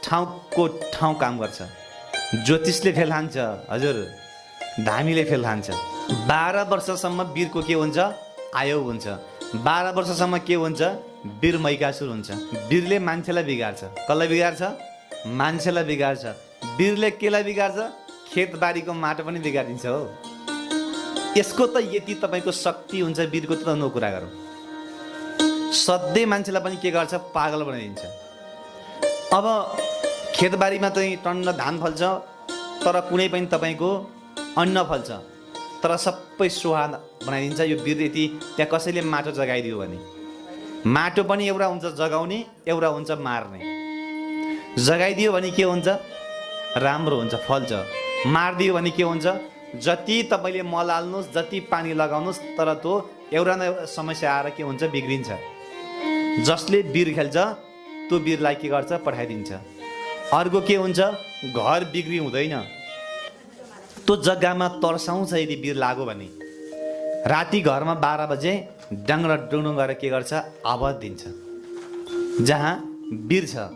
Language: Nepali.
ठाउँको ठाउँ काम गर्छ। ज्योतिषले फेल खान्छ, हजुर धामीले फेल खान्छ। 12 वर्षसम्म वीरको के हुन्छ? आयोग हुन्छ। 12 वर्षसम्म के हुन्छ? वीर मैकासुर हुन्छ। वीरले मान्छेलाई बिगार्छ। कसलाई बिगार्छ? मान्छेलाई बिगार्छ। वीरले केलाई बिगार्छ? खेतबारीको माटो पनि बिगारिदिन्छ हो। यसको त यति तपाईँको शक्ति हुन्छ वीरको, त नो कुरा गरौँ। सधैँ मान्छेलाई पनि के गर्छ? पागल बनाइदिन्छ। अब खेतबारीमा चाहिँ टन्न धान फल्छ, तर कुनै पनि तपाईँको अन्न फल्छ, तर सबै सुहा बनाइदिन्छ यो वीर। यति त्यहाँ कसैले माटो जगाइदियो भने, माटो पनि एउटा हुन्छ जगाउने, एउटा हुन्छ मार्ने। जगाइदियो भने के हुन्छ? राम्रो हुन्छ, फल्छ। मारिदियो भने के हुन्छ? जति तपाईँले मल हाल्नुहोस्, जति पानी लगाउनुहोस्, तर त्यो एउटा न एउटा समस्या आएर के हुन्छ? बिग्रिन्छ। जसले वीर खेल्छ त्यो वीरलाई के गर्छ? पठाइदिन्छ। अर्को के हुन्छ? घर बिग्री हुँदैन। त्यो जग्गामा तर्साउँछ यदि वीर लाग्यो भने। राति घरमा 12 बजे डाङ्डा डुङ्डुङ गरेर के गर्छ? आवाज दिन्छ। जहाँ वीर छ